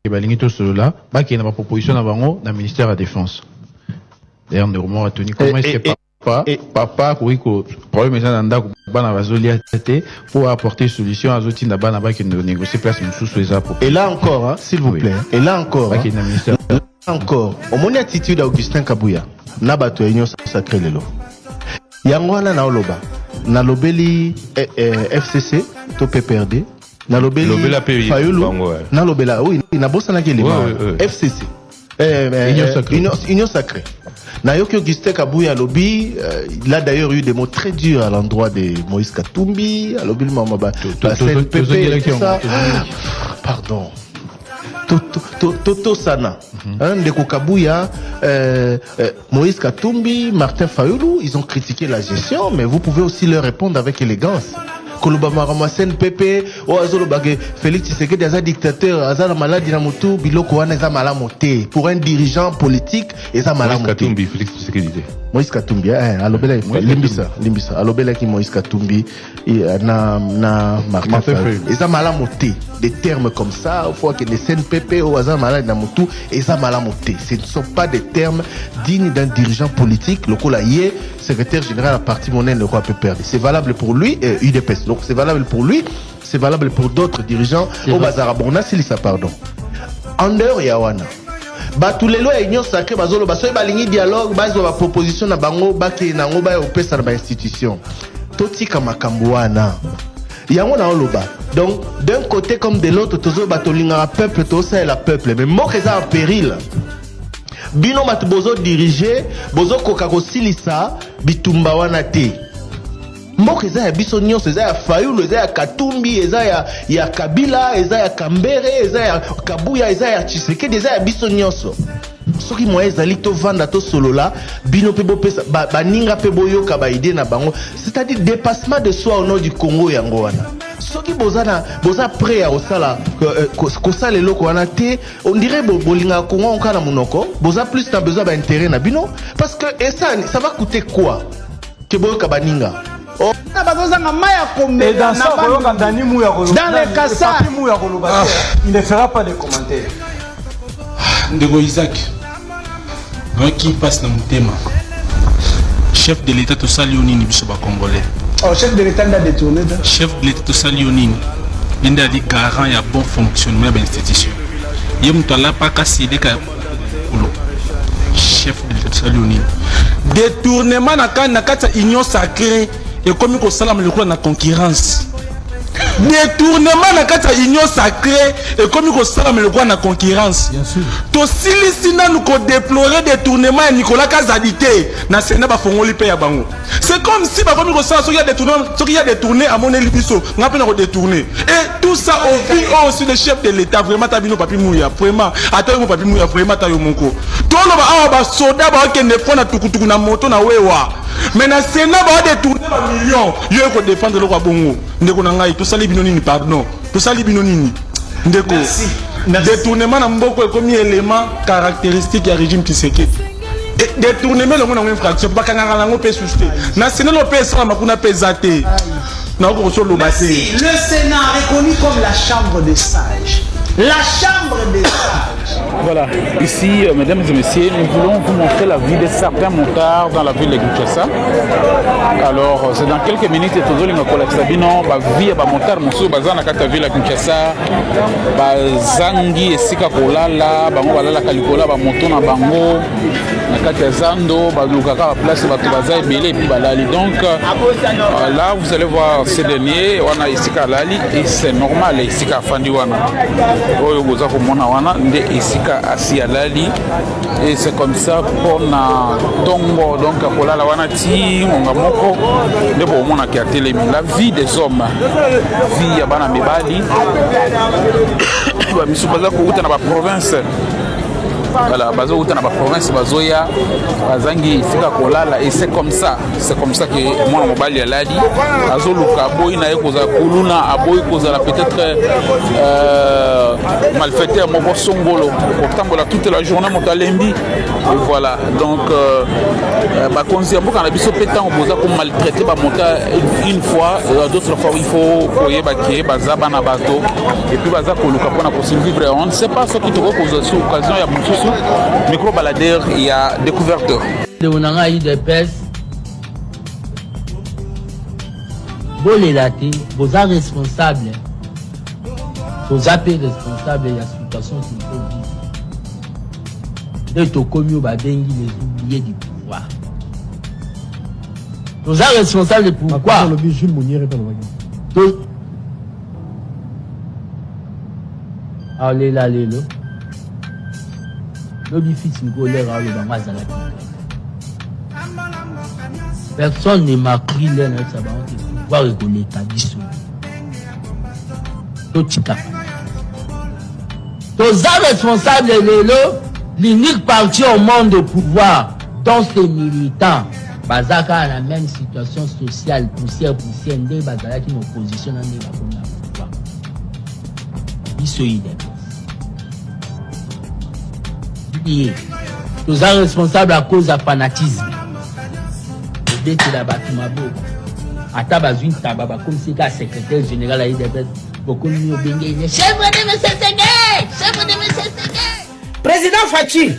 Balingi tosolola, bakende na baproposition na bango na ministère ya Défense. D'ailleurs, ndeko moko atuni: comment est-ce que papa, papa akoki ko problème eza na ndako, bana bazolia te, po apporter solution, azotinda bana bakende négocier place mosusu eza? Et là encore, hein, s'il vous plaît, et là encore, hein, bakende na ministère. Là encore, omoni attitude Augustin Kabuya na bato ya Union sacrée lelo, yango wana naoloba, nalobeli FCC to PPRD, nalobeli Fayulu, nalobela, oui, nabosanaki elema FCC, Union sacrée. Union sacrée. Nayoki Augustin Kabuya alobi, il a d'ailleurs eu des mots très durs à l'endroit de Moïse Katumbi, alobi mama ba, ba CNPP, tout ça. Pardon, totosana, hein, ndeko Kabuya, Moïse Katumbi, Martin Fayulu, ils ont critiqué la gestion, mais vous pouvez aussi leur répondre avec élégance. Koloba makambo ya CNPP oyo azolobake Félix Tshisekedi aza dictateur, aza na maladi na motu, biloko wana eza malamu te pour un dirigeant politique, eza malamu te. Katumbi, Félix Tshisekedi te. Moïse Katumbi, eh, alobelaki, limbisa, limbisa, alobelaki Moïse Katumbi na Martin Fayulu. Eza malamu te, des termes comme ça, faut akende CNPP oyo aza maladi na motu, eza malamu te. Ce ne sont pas des termes dignes d'un dirigeant politique lokola ye secrétaire général ya parti monene lokola PPRD. C'est valable pour lui, UDPS, donc c'est valable pour lui, c'est valable pour d'autres dirigeants oyo bazalaka bon. Nasilisa, pardon. En dehors ya wana, bato lelo ya Union sacrée bazoloba soki balingi dialogue, bazwa baproposition na bango, bakende nango, baya kopesa na bainstitution. Totika makambo wana. Yango naoloba, donc d'un côté comme de l'autre, tozoyoba tolingaka peuple, tozosalela peuple, mais mboka eza en péril. Bino bato bozodirige, bozokoka kosilisa bitumba wana te. Mboka eza ya biso nyonso, eza ya Fayulu, eza ya Katumbi, eza ya Kabila, eza ya Kambere, eza ya Kabuya, eza ya Tshisekedi, eza ya biso nyonso. Soki moyen ezali, tovanda, tosolola, bino mpe bopesa baninga mpe boyoka baidées na bango, c'est-à-dire dépassement de soi au nom du Congo. Yango wana, soki boza na boza prêt ya kosala eloko wana te, on dirait bolingaka Congo kaka na monoko, boza plus na besoin baintérêt na bino, parce que et ça, ça va coûter quoi ke boyoka baninga? Oh. Bazozanga mai ya komela. Dans le Kasai. Il ne fera pas de commentaires. Ndeko Isaac, nayoki mpasi na motema. Chef de l'État, tosali yo nini, biso bacongolais? Oh, chef de l'État nde adétourné. Chef de l'État, tosali yo nini? Ye nde ali garant ya bon fonctionnement ya bainstitution, ye moto alapaka sileka olo. Chef de l'État, tosali yo nini? Détournement na kati ya Union sacrée ekomi kosalama lokola na concurrence. Détournement na kati ya Union sacrée ekomi kosalama lokola na concurrence. Tosilisi nanu kodéplorer détournement ya Nicolas Kazadi te, na Sénat bafongoli mpe ya bango. C'est comme si bakomi kosala soki ya détourné, soki ya détourné amoneli biso, nga mpe na kodétourner, et tout ça au vu aussi le chef de l'État. Vraiment, ata bino Papi Muya, vraiment, ata yo mo Papi Muya, vraiment, ata yo moko. Toloba awa, basoda baokende fo na tukutuku na moto na wewa, mais na Sénat baodétourne bamillion, yo ekodéfendre eloko ya bongo. Ndeko na ngai, tosali bino nini? Pardon, tosali bino nini, ndeko? Détournement na mboka ekomi élément caractéristique ya régime Tshisekedi. Détournement elongo nango infraction, bakangaka nango mpe susu te. Na Sénat lo mpe esalama kuna mpe eza te, nakoki kosoloba te. Le Sénat reconnu comme la chambre des sages, la chambre des sages. Voilà, ici, mesdames et messieurs, nous voulons vous montrer la vie de certains motards dans la ville de Kinshasa. Alors, c'est dans quelques minutes, tozolinga kolakisa bino ba vie ya ba motard mosusu baza na kati ya ville ya Kinshasa, bazangi esika kolala, bango balalaka likolo ya bamoto na bango na kati ya zando, balukaka baplace bato baza ebele et puis balali. Donc là, vous allez voir ces derniers wana esika alali, et c'est normal, esika afandi wana, oyo boza komona wana nde esika asi alali, et c'est comme ça mpona ntongo. Donc akolala wana ti ngonga moko nde bomonaki atelemi. La vie des hommes, vie ya bana mibali, bamisu baza kouta na baprovince. Voilà, bazowuta na baprovince, bazoya, bazangi esika kolala, et c'est comme ça, c'est comme ça que mwana mobali alali azoluka, aboyi na ye kozala kuluna, aboyi kozala peut-être malfaiteur moko songolo, kotambola toute la journée, moto alembi. Et voilà, donc bakonzi ya mboka na biso mpe, ntango boza komaltraite bamotard une fois, d'autres fois, il faut koyeba ke baza bana bato et puis baza koluka mpona kosurvivre. On ne sait pas soki tokoki kozwa sur occasion ya mosusu micro baladeur ya découverte. Ndeko na ngai UDPS, bolela te, boza responsable, toza mpe responsable ya situation tozovivre. Nde tokomi oyo babengi les oubliés du pouvoir. Toza responsable, pourquoi? Alobi Jules Muniere mpe alobaki. To aolela lelo, lobi fils ngolera aloba ngo azalaki. Personne ne m'a pris l'air. Nayebisa bango te, pouvoir ekoleka biso, totikaka, toza responsable. Lelo l'unique parti au monde au pouvoir dont ses militants baza kaka na même situation sociale, poussière poussière, nde bazalaki na opposition na nde bakomi na pouvoir, biso UDPS ye toza responsable à cause ya fanatisme. Obetela bato maboko, ata bazwi ntaba, bakomisi kaka secrétaire général ya UDPS, bokomi obenge ye chef de monsieur Sege, chef de monsieur Sege. Président Fatshi,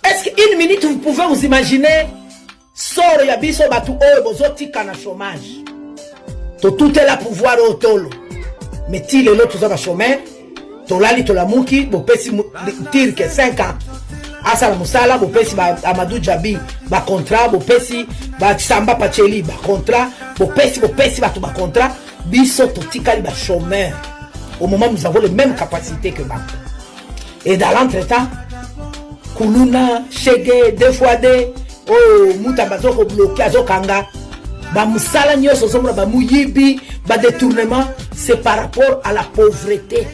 est-ce qu'une minute vous pouvez vous imaginer sort ya biso bato oyo bozotika na chômage? Totutela pouvoir oyo tolo, mais ti lelo toza bachômeur. Tolali, tolamuki, bopesi turc 5 ans asala mosala, bopesi ba Amadou Djabi bacontrat, bopesi basamba Pacheli bacontrat, bopesi bato bacontrat, biso totikali bachômeur au moment nous avons les mêmes capacités que bango. Et dans l'entretemps, kuluna, shege, deux fois deux oyo Mutamba azokobloquer, azokanga bamosala nyonso, ozomona bamuyibi, badétournement, c'est par rapport à la pauvreté.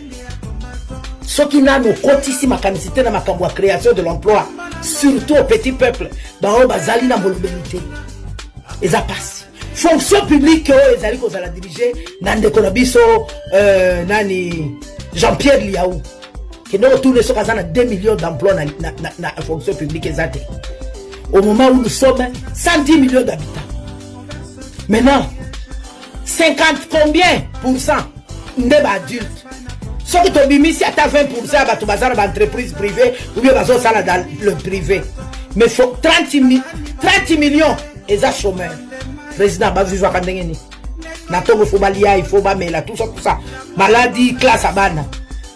Soki nano okotisi makanisi te na makambo ya création de l'emploi, surtout au petit peuple, baoyo bazali na molobeli te, eza pasi. Fonction publique oyo ezali kozala dirigé na ndeko na biso nani, Jean-Pierre Lihau, kende kotuna soki aza na 2 millions d'emplois na fonction publique. Eza te, au moment où nous sommes 110 millions d'habitants. Maintenant, 50 combien pourcent nde baadulte? Soki tobimisi ata 20 % ya bato baza na baentreprise privée ou bien bazosala dans le privé, mais faut 30 millions eza chômeur. Président, bavivaka ndenge nini na ntongo? Faut balia, il faut bamela, tout ça, tout ça, maladie, classe ya bana.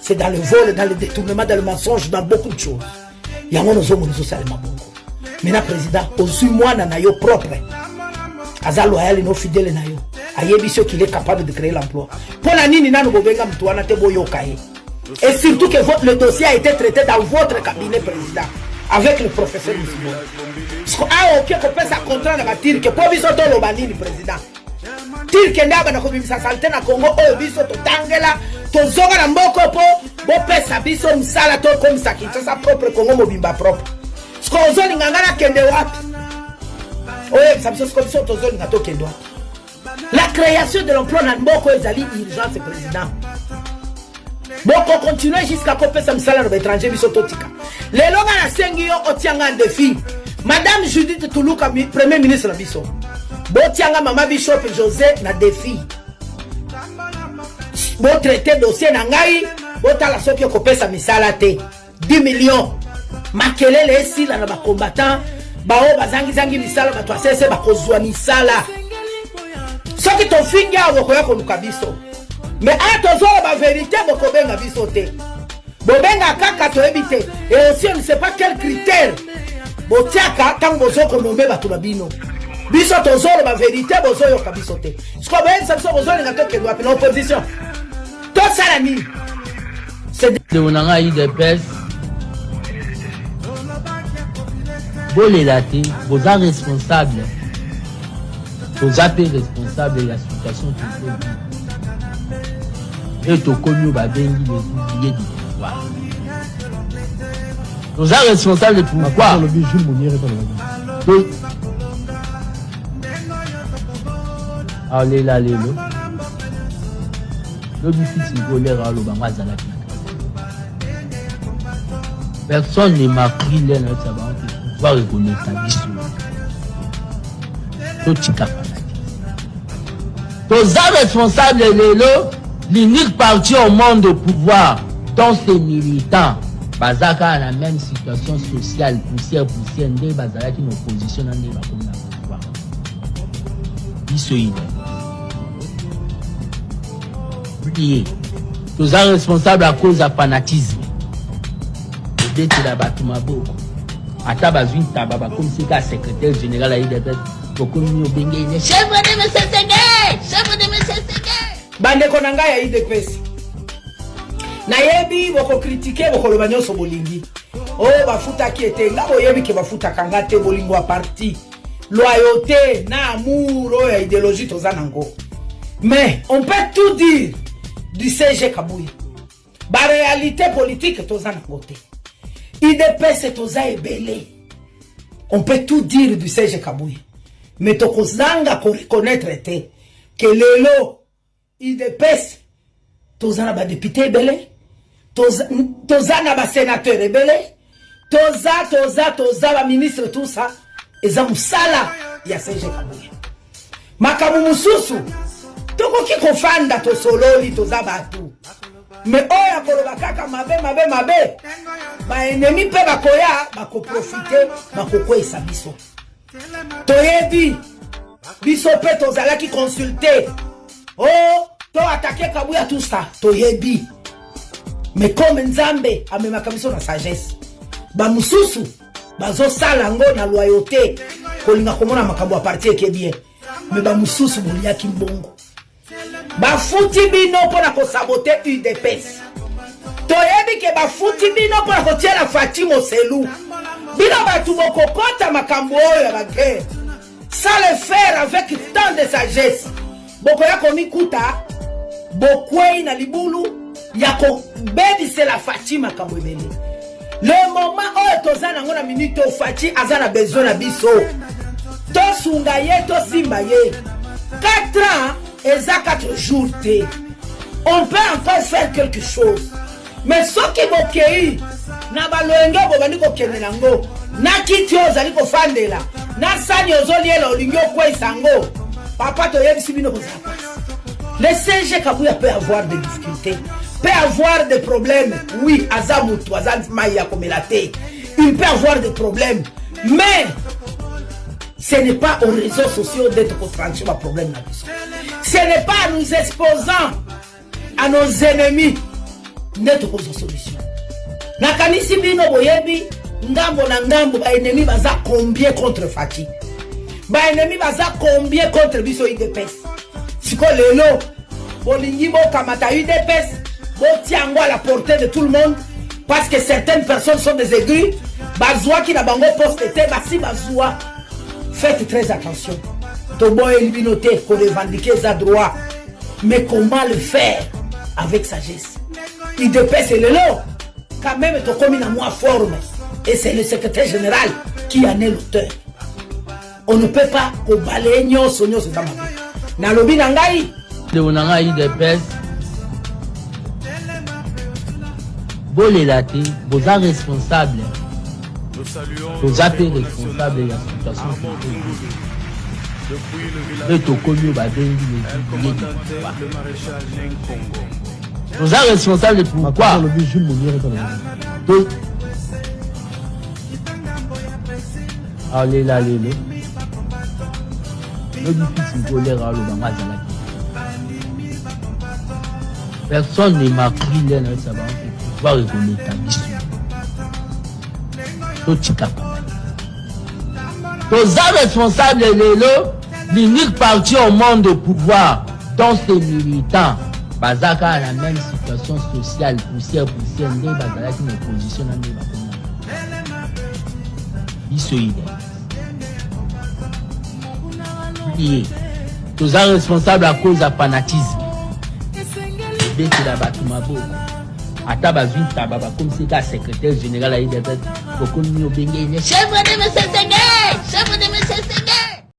C'est dans le vol, dans le détournement, dans le mensonge, dans beaucoup de choses. Yango nozomona ezosalema bongo. Maintenant, président, ozwi mwana na yo propre, aza loyal no fidèle na yo, ayebi soki il est capable de créer l'emploi. Mpo na nini nanu bobenga motu wana te, boyoka ye? Et surtout que le dossier a été traité dans votre cabinet, président, avec le professeur Musimoni. Awa oke kopesa contrat na baturcs, mpo biso toloba nini, président? Turc nde abanda kobimisa saleté na Congo oyo biso totangela, tozonga na mboka mpo bopesa biso mosala, tokomisa Kinshasa propre, Congo mobimba propre. Siko ozolinga nga nakende wapi? Oyebisa biso siko, biso tozolinga tokende wapi? La création de l'emploi na mboka oyo ezali urgence, président. Bokocontinue jusqu'à kopesa misala na baétranger, biso totika. Lelo nga nasengi yo otianga défi, madame Judith Tuluka, premier ministre na biso, botianga mama Bishop José na défi, botraite dossier na ngai, botala soki okopesa misala te 10 millions, makelele esila na bacombattant baoyo bazangizangi misala, bato asese bakozwa misala. Soki tofingi awa, bokoya koluka biso, mais aya tozoloba vérité, bokobenga biso te, bobenga kaka toyebi te. Et aussi, on ne sait pas quel critère botiaka ntango bozokonommer bato na bino. Biso tozoloba vérité, bozoyoka biso te. Siko boyebisa biso, bozolinga tokende wapi na opposition? Tosala nini? Ndeko na ngai UDPS, bolela te, boza responsable, toza mpe responsable ya situation tozovivre. Oyo tokomi oyo babengi les oubliés du pouvoir. Toza responsable pourquoi? Alela lelo lobi fils ngolera aloba ngo azalaki na personne ne m'a pris l'air na yebisa bango ke pouvoir ekoleka biso totika fanatisme. Toza responsable lelo, l'unique parti au monde au pouvoir dont ses militants baza kaka na même situation sociale, poussière poussière nde bazalaki na opposition na nde bakomi na pouvoir. Biso ine oublié, toza responsable à cause ya fanatisme, kobetela bato maboko ata bazwi ntaba bakomisi kaka secrétaire général ya UDPS, bokomi obenge ye chef de mesesege, chef de mesesege. Bandeko na ngai ya UDPS, nayebi bokokritike, bokoloba nyonso bolingi. Oyo bafutaki ete nga, boyebi ke bafutaka nga te. Bolingo ya parti, loyauté na amour oyo ya idéologie toza nango. Mais on peut tout dire du SG Kabuya, baréalité politique toza nango te. UDPS toza ebele. On peut tout dire du SG Kabuya, mais tokozanga koreconnaître te ke lelo UDPS toza na badéputé ebele, toza na basénateur ebele, toza baministre. Tout ça eza mosala ya SG Kabuya. Makambo mosusu tokoki kofanda, tosololi, toza bato. Mais oyo akoloba kaka mabe, mabe, mabe, baennemi mpe bakoya, bakoprofite, bakokweyisa biso. Toyebi, biso mpe tozalaki consulté o oh, to attaquer Kabuya, tout ça toyebi. Mais comme Nzambe amemaka biso na sagesse, bamosusu bazosala yango na loyauté, kolinga komona makambo ya parti eke bien. Mais bamosusu boliaki mbongo, bafuti bino mpo na kosaboter UDPS. Toyebi ke bafuti bino mpo na kotiela Fatshi moselu. Bino bato bokokɔta makambo oyo ya baguerre sans le faire avec tant de sagesse, bokoya komikuta bokwei na libulu ya kobebisela Fatshi makambo ebele. Le moment oyo toza nango na minute oyo, Fatshi aza na besoin na biso, tosunga ye, tosimba ye. 4 ans eza 4 jours te. On peut encore faire quelque chose. Mais soki bokei na balolenge bobandi kokende nango, na kiti oyo ozali kofandela, na sani ozoliela, olingi okweyisa yango, papa, toyebisi bino kozala pasi. Le SG Kabuya peut avoir des difficultés, peut avoir des problèmes. Oui, aza mutu, aza mai ya komela te. Il peut avoir des problèmes, mais ce n'est pas aux réseaux sociaux d'être kotrancher baproblème na biso. Ce n'est pas en nous exposant à nos ennemis nde tokozwa solution. Nakanisi bino boyebi ngambo na ngambo, baennemi baza combien contre Fatshi, baennemi baza combien contre biso UDPS. Sikoyo lelo bolingi bokamata UDPS, botia yango à la portée de tout le monde, parce que certaines personnes sont des aigris, bazwaki na bango poste te, basi bazwa. Faites très attention. Toboyeli bino te, korevendiquer eza droit, mais comment le faire avec sagesse? UDPS lelo quand même tokomi na mwa forme, et c'est le secrétaire général qui en est l'auteur. On ne peut pas kobalayer nyonso nyonso, eza mabe. Nalobi na ngai. Ndeko na ngai UDPS, bolela te. Boza responsable, toza mpe responsable ya situation nde tokomi oyo babengi les oubliés du pouvoir. Toza responsable pourquoi? Alela lelo lobi fils ngolera aloba ngo azalaki. Personne ne m'a pris l'air na yebisa bango ke pouvoir ekoleka biso, totika. Toza responsable lelo, l'unique parti au monde au pouvoir dont ses militants baza kaka na même situation sociale, poussière poussière nde bazalaki na opposition na nde bakomi biso ide oublié. Toza responsable à cause ya fanatisme, kobetela bato maboko. Ata bazwi ntaba bakomisi kaka secrétaire général ya UDPS, bokomi obenge ye chef de Mesesenge, chef de Mesesenge.